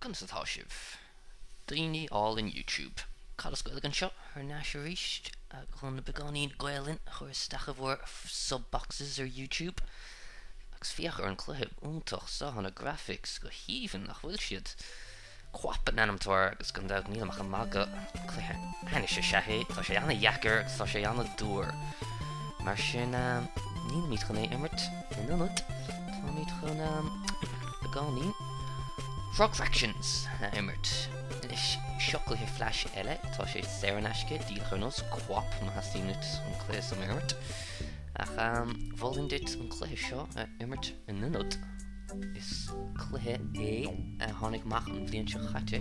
Conas atá sibh? Daoine álainn YouTube. Cad as Gaeilge anseo thar n-ais arís chun beagáinín Gaelainn a chur isteach i bhur sub boxes ar YouTube. Agus féach ar an cluiche iontach seo, tá na graphics go haoibhinn, nach bhfuil siad? QWOP an ainm atá air agus gan dabht nílim ach ag magadh, cluiche ainnis is ea é, tá sé ana-dheacair agus tá sé ana-dúr. Mar sin nílimid chun é a imirt in ionad, táimid chun beagáinín Frog Fractions a imirt. Anois, seo cluiche Flash eile, tá sé saor in aisce, díreach ar nós QWOP má theastaíonn uait an cluiche seo a imirt. Ach mholfainn duit an cluiche seo a imirt in ionad. Is cluiche é a tháinig amach an bhliain seo chaite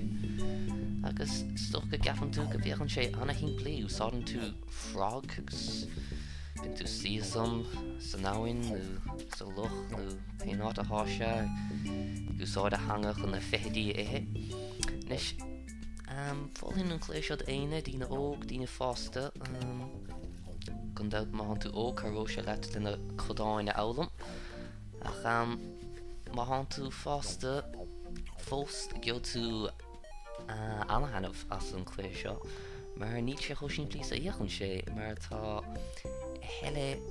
agus is dócha go gceapann tú go bhféachann sé ana-shimplí, úsáideann tú frog agus bíonn tú síos ann san abhainn nó sa loch nó pén áit atá sé ag úsáid a theanga chun na feithidí a ithe. Anois, mholfainn an cluiche seo d'éinne, daoine óg, daoine fásta, gan dabht má thánn tú óg cabhróidh sé leat le na codáin a fhoghlaim. Ach má thánn tú fásta fós gheobhaidh tú ana-thaitneamh as an cluiche seo mar níl sé chomh simplí is a fhéachann sé mar tá a thuilleadh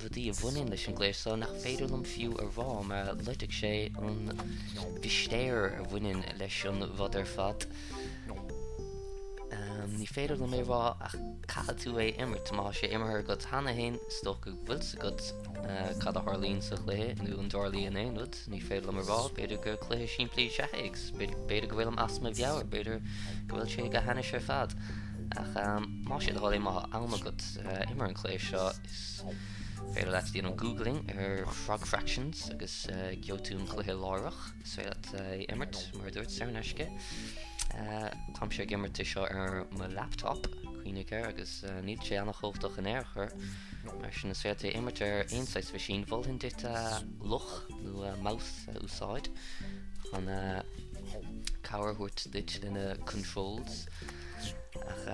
rudaí a bhaineann leis an gcluiche seo nach féidir liom fiú a rá mar loitfeadh sé an mhistéir a bhaineann leis an rud ar fad. Ní féidir liom é a rá ach caithfidh tú é a imirt. Má tá sé imeartha agat cheana féin is dócha go bhfuil 's agat cad a tharlaíonn sa chluiche, nó an dtarlaíonn aon rud, ní féidir liom a rá, b'fhéidir gur cluiche simplí is ea é agus b'fhéidir go bhfuilim as mo mheabhair, b'fhéidir go bhfuil sé go hainnis ar fad. Ach más é do thoil é, má tá am agat, imir an cluiche seo, is féidir leat déanamh googling ar Frog Fractions agus gheobhaidh tú an cluiche láithreach, is féidir leat é a imirt, mar a dúirt, saor in aisce. Táimse ag imirt é seo ar mo laptop, cuimhnigh air, agus níl sé an-chumhachtach in aon chor. Mar sin is féidir é a imirt ar aon saghas machine. Mholfainn duit luch nó mouse a úsáid chun cabhair a thabhairt duit le na controls. Ach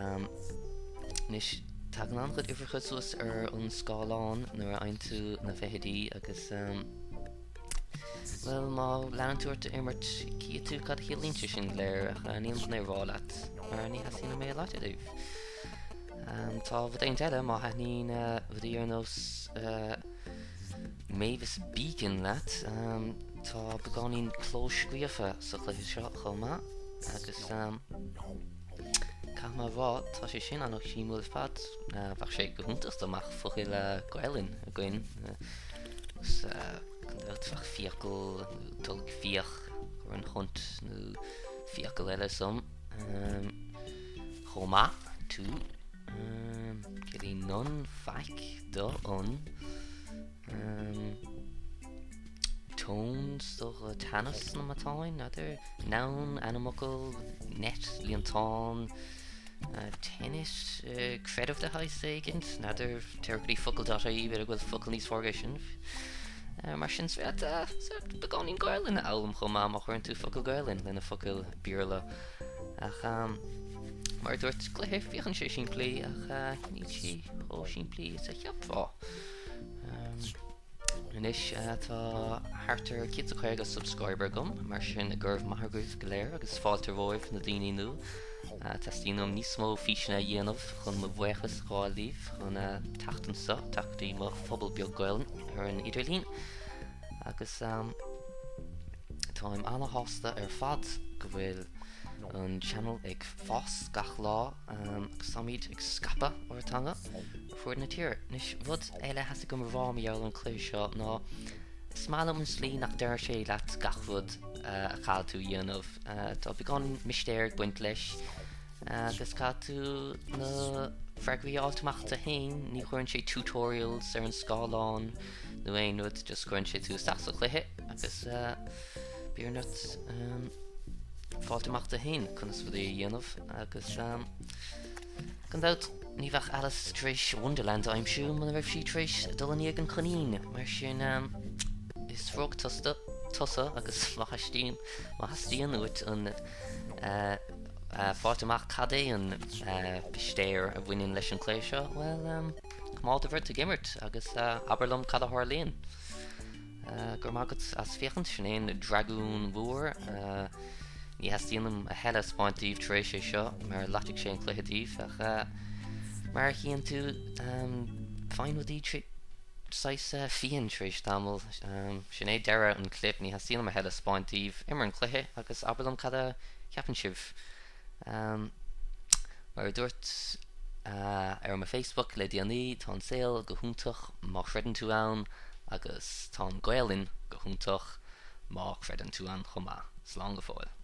anois tagann an-chuid uimhreacha suas ar an scáileán nuair a fhaigheann tú na feithidí agus bhuel má leanann tú ort ag imirt cífidh tú cad a chiallaíonn sé sin go léir ach nílim chun é a rá leat mar ní theastaíonn uaim é a loiteadh daoibh. Tá rud éigin eile, má thaitníonn rudaí ar nós Mavis Beacon leat, tá beagáinín clóscríofa sa chluiche seo chomh maith agus caithfidh mé a rá, tá sé sin an-shuimiúil ar fad. Bheadh sé go hiontach dá mbeadh focail Gaelainn againn agus gan dabht bheadh fiacail nó tolg fiach ar an hunt nó fiacail eile some. Chomh maith, too. Ciallaíonn none, faic, do, an. Tone, is dócha, teannas sna matáin, n'fheadar. Noun, ainmfhocal, net, líontán. Tenet, creideamh de shaghas éigint, n'fheadar, téir go dtí focal dot ie, b'fhéidir go bhfuil focal níos fearr aige sin. Mar sin, is féidir beagáinín Gaelainn a fhoghlaim chomh maith má chuireann tú focal Gaelainn le na focail Béarla. Ach mar a dúirt, cluiche, féachann sé simplí ach níl sé chomh simplí is a cheapfá. Anois tá thart ar 150 subscriber agam, mar sin go raibh maith agaibh go léir agus fáilte romhaibh na daoine nua. Teastaíonn uaim níos mó físeanna a dhéanamh chun mo bhuíochas a ghabháil libh chun teacht anseo, teacht go dtí mo phobal beag Gaelainn ar an idirlíon. Agus táim ana-shásta ar fad go bhfuil an channel ag fás gach lá agus táimid ag scaipeadh ár dteanga ar fud na tíre. Anois, rud eile a theastaigh uaim a rá mar gheall ar an cluiche seo ná is maith liom an slí nach deir sé leat gach rud a chaithfidh tú a dhéanamh. Tá beagán mistéir ag baint leis. Agus caithfidh tú na freagraí a fháilt amach duit féin, ní chuireann sé tutorials ar an scáileán nó aon rud, just cuireann sé tú isteach sa chluiche agus bíonn ort fáilt amach duit féin conas rudaí a dhéanamh agus gan dabht ní bheadh Alice tar éis Wonderland a aimsiú muna raibh sí tar éis dul i ndiaidh an coinín, mar sin is frog tusa agus má theastaíonn uait an fáilt amach cad é an mistéir a bhaineann leis an chluiche seo, bhuel, coimeád ort ag imirt agus abair liom cad a tharlaíonn. Go raibh maith agat as féachaint, sin é an dragún mhór. Ní theastaíonn uaim a thuilleadh a 'speáint daoibh tar éis é seo mar loitfidh sé an cluiche daoibh ach mar a chíonn tú faigheann rudaí saghas fiain tar éis tamaill. Sin é deireadh an clip, ní theastaíonn uaim a thuilleadh a 'speáint daoibh. Imir an cluiche agus abair liom cad a cheapann sibh. Mar a dúirt ar mo Facebook le déanaí, tá an saol go hiontach má chreideann tú ann agus tá an Gaelainn go hiontach má chreideann tú ann chomh maith. Slán go fóill.